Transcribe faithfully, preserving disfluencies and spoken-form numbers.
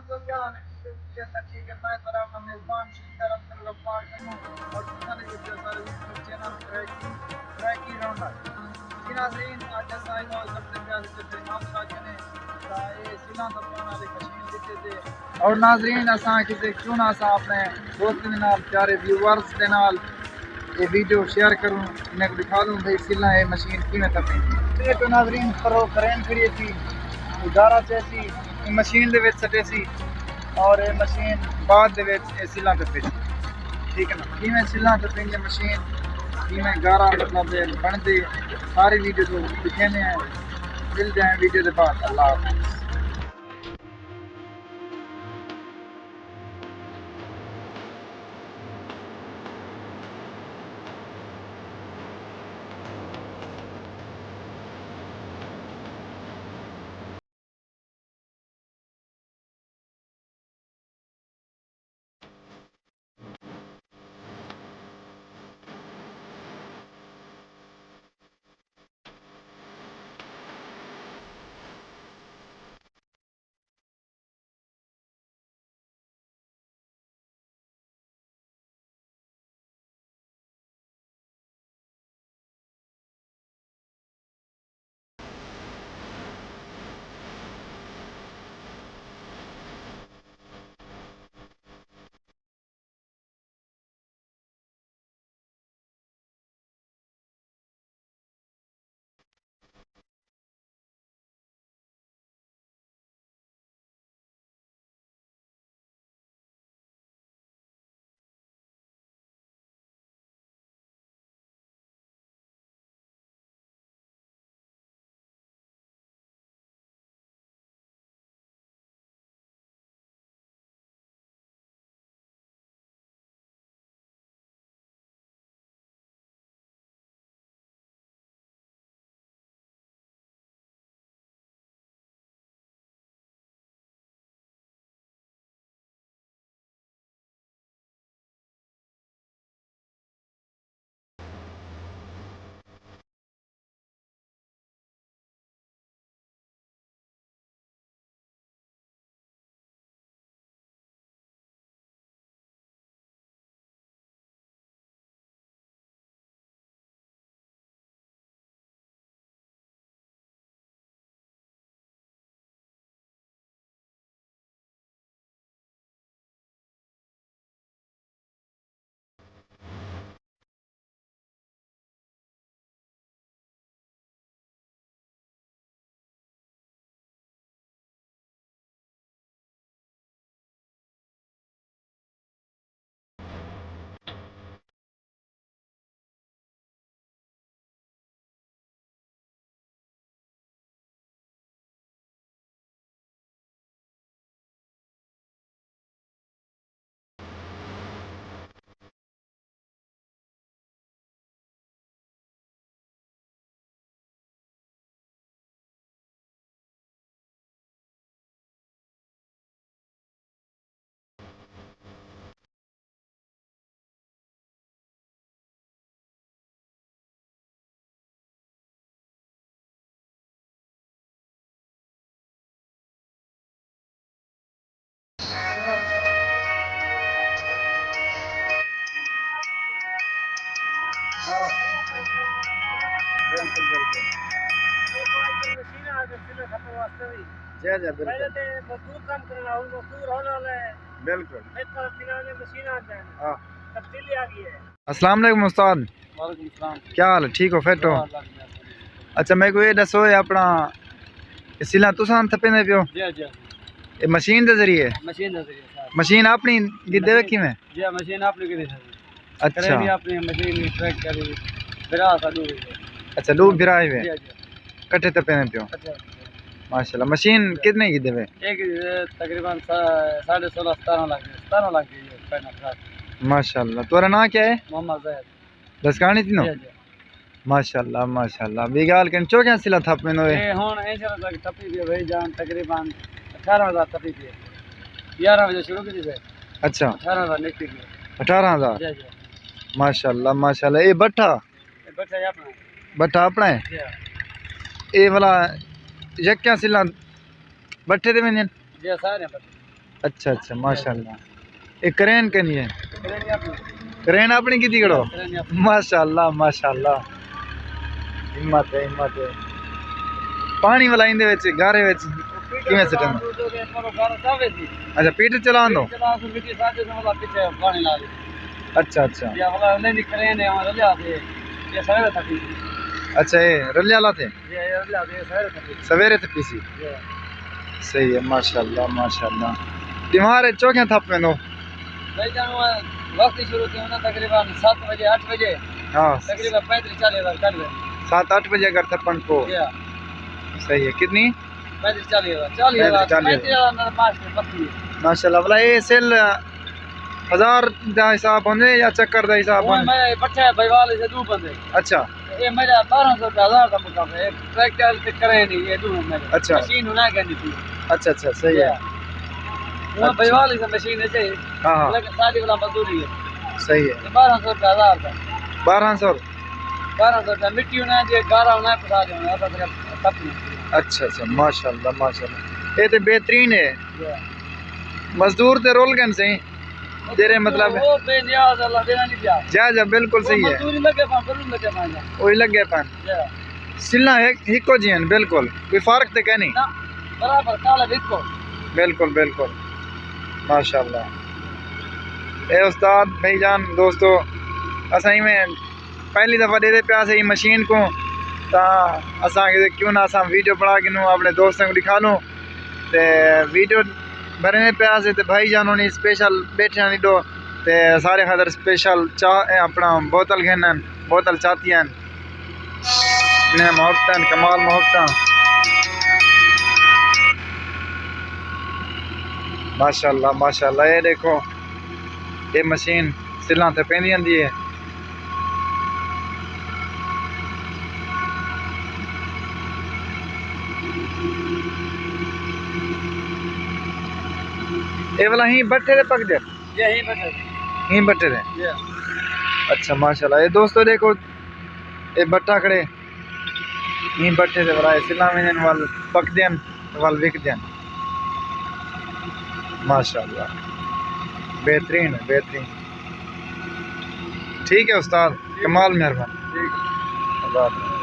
جیسا ٹھیک ہے، میں تھوڑا اپنا میزبان شکر کرم کر رہا ہوں اور تساں نے جو سارے یوٹیوب چینل ٹریکی، ٹریکی راؤنڈر۔ جی ناظرین، اج اساں ایک اور سب سے پیارے سے پیغام ساتھ نے، تا اے سلاں دا پانا دے مشین دتے دے۔ اور ناظرین، اساں کسے کیوں نہ اساں اپنے دوست دے نال، پیارے ویورز دے نال اے ویڈیو شیئر کروں، انہیں کو دکھا دوں بھئی سلاں اے مشین کیویں تپیندی۔ اے تو ناظرین کرو کرین کھڑی سی، ادارہ چیسی، اے مشین دے وچ سٹے سی اور اے مشین بعد دے وچ اے سلاں تپیسی۔ ٹھیک ہے نا، کیویں سلاں تپیندی مشین، کیویں گارا مطلب بنتے، ساری ویڈیو تو دکھیندے ہیں۔ ملتے ہیں ویڈیو دے بعد، اللہ حافظ۔ بالکل، بالکل۔ مشین آ گئی سلے کھپݨ واسطے وی۔ جی، جی، بالکل۔ پہلے تے مزدور کم کرݨ آلا، ہݨ مزدور ہووݨ آلا ہے۔ بالکل۔ پھر تو سلاں نے مشین آ جائے۔ ہاں۔ تبدیلی آ گئی ہے۔ السلام علیکم استاد۔ وعلیکم السلام۔ کیا حال ہے؟ ٹھیک ہو؟ فٹ ہو؟ اللہ کی مہربانی۔ اچھا، میکوں اے ݙسو، اے اپݨا سلاں تساں تھپیندے پیو؟ جی، جی۔ اے مشین دے ذریعے؟ مشین دے ذریعے، سر۔ مشین اپݨی گھدے مشین، رکھی میں؟ جی، مشین اپݨی گھدی سر۔ اچھا۔ کرے وی اپݨی مشین وی ٹریک کری، بھرا ساݙو وی۔ اچھا، ݙو بھرا ہی وے؟ جی، جی۔ کٹھے تپیندے پیو؟ کٹھے۔ ماشاءاللہ۔ مشین کتنے گھدے وے؟ ایک تقریباً سا-، ساڑھے سولہ، سترہ لڳ ڳئے، سترہ لڳ ڳئے، پہلا ٹرک۔ ماشاءاللہ۔ تہاݙا ناں کیا ہے؟ محمد زاہد۔ دسکانی تھی نو؟ جی، جی۔ ماشاءاللہ، ماشاءاللہ۔ ٻئی ڳالھ کن چوکیاں سلاں تھپیندے ہوئے؟ اے ہݨ ایں سلاں تک تھپی پئی بھائی جان، تقریباً اٹھارہ ہزار تھپی پئی ہے۔ یارہ وڄے شروع کیتی سے۔ اچھا۔ اٹھارہ ہزار نکلی پئی ہے۔ اٹھارہ ہزار؟ جی، جی۔ ماشاءاللہ، ماشاءاللہ۔ اے بٹھا؟ اے بٹھا اپݨا ہے۔ بٹھا اپݨا ہے؟ جی ہاں۔ اے والا یکیاں سلاں بٹھے تے ویندین؟ جی، سارے بٹھے۔ اچھا اچھا، ماشاءاللہ۔ اے کرین کیندی ہے؟ کرین اپݨی کیتی کھڑو؟ ماشاءاللہ، ماشاءاللہ۔ ہمت ہے، ہمت ہے۔ پاݨی ولا ایندے وچ، گارے وچ کیویں سٹݨ؟ اچھا، پیٹ چلاوݨ دو؟ اچھا اچھا۔ اچھا، اے رلیا لا تھے؟ سویرے تھپی سی۔ صحیح ہے، ماشاءاللہ، ماشاءاللہ۔ ݙینہوار چوکھیں تھپ ویندو؟ بھائی جان، وقت شروع تھی ہونا تقریباً ست بجے، اٹھ بجے۔ ہاں۔ تقریباً پینتیس چالیس ہزار کر لیں۔ ست اٹھ بجے اگر تھپݨ کو۔ جی ہاں۔ صحیح ہے، کتنی؟ پینتیس چالیس ہزار، چالیس ہزار، پینتیس چالیس ہزار۔ پینتیس ہزار اندر ماشاءاللہ، بس تھی ہے۔ ماشاءاللہ، بھلا اے سیل ہزار دا حساب ہوندے یا چکر دا حساب ہوندے؟ میں بٹھے بھائی والے سے دو بندے۔ اچھا۔ اے میرا بارہ سو روپے ہزار دا مقابلہ ہے، ٹریکٹر تے کرے نہیں، اے دو میرے۔ اچھا۔ مشین ہونا کہ نہیں تھی۔ اچھا اچھا، صحیح ہے۔ وہ اچھا۔ بھائی والے سے مشین ہے چاہیے۔ ہاں ہاں۔ لیکن ساری والا مزدوری ہے۔ صحیح ہے۔ بارہ سو روپے ہزار دا۔ بارہ سو؟ بارہ سو روپے مٹی ہونا جی، گارا ہونا، پسا دے ہونا، بس اگر تپ نہیں۔ اچھا اچھا، ماشاءاللہ، ماشاءاللہ۔ اے تے بہترین ہے۔ جی۔ مزدور تے رول گن سے۔ جیڑھے مطلب او بے نیاز، اللہ دینا نہیں پیا۔ جا جا، بالکل صحیح ہے۔ مزدوری لگے پن، ضرور لگے پن۔ وہی لگے پن۔ جی۔ سلاں ہک، ہکو جی ہیں، بالکل۔ کوئی فرق تے کائنی۔ نہ، برابر، کالا ہکو۔ بالکل، بالکل۔ ماشاءاللہ۔ اے استاد بھائی جان، دوستو، اساں ایویں پہلی دفعہ ݙیہدے پیا سے مشین کوں، تاں اساں آکھے کیوں نہ اساں ویڈیو بݨا گھنوں، اپݨے دوستاں کوں ݙکھا لوں۔ تے ویڈیو بݨیندے پیا سے تے بھائی جان ہونی اسپیشل ٻیٹھے ہن ݙو، تے سارے خاطر اسپیشل چاہ، اے اپݨا بوتل گھن ہن، بوتل چاتی ہن۔ نے محبتاں، کمال محبتاں۔ ماشاءاللہ، ماشاءاللہ، اے ݙیکھو، اے مشین سلاں تے پیندی ہوندی ہے۔ اے والا ہیں بٹھے دے پکدے؟ جی، ہیں بٹھے دے۔ ہیں بٹھے دے؟ جی۔ اچھا، ماشاءاللہ۔ اے دوستو ݙیکھو، اے بٹھا کھڑے، ہیں بٹھے دے ورائے سلاں ویندن، ول پکدن، ول وکدن۔ ماشاءاللہ، بہترین ہے، بہترین۔ ٹھیک ہے استاد، کمال، مہربانی۔ ٹھیک ہے۔ اللہ حافظ۔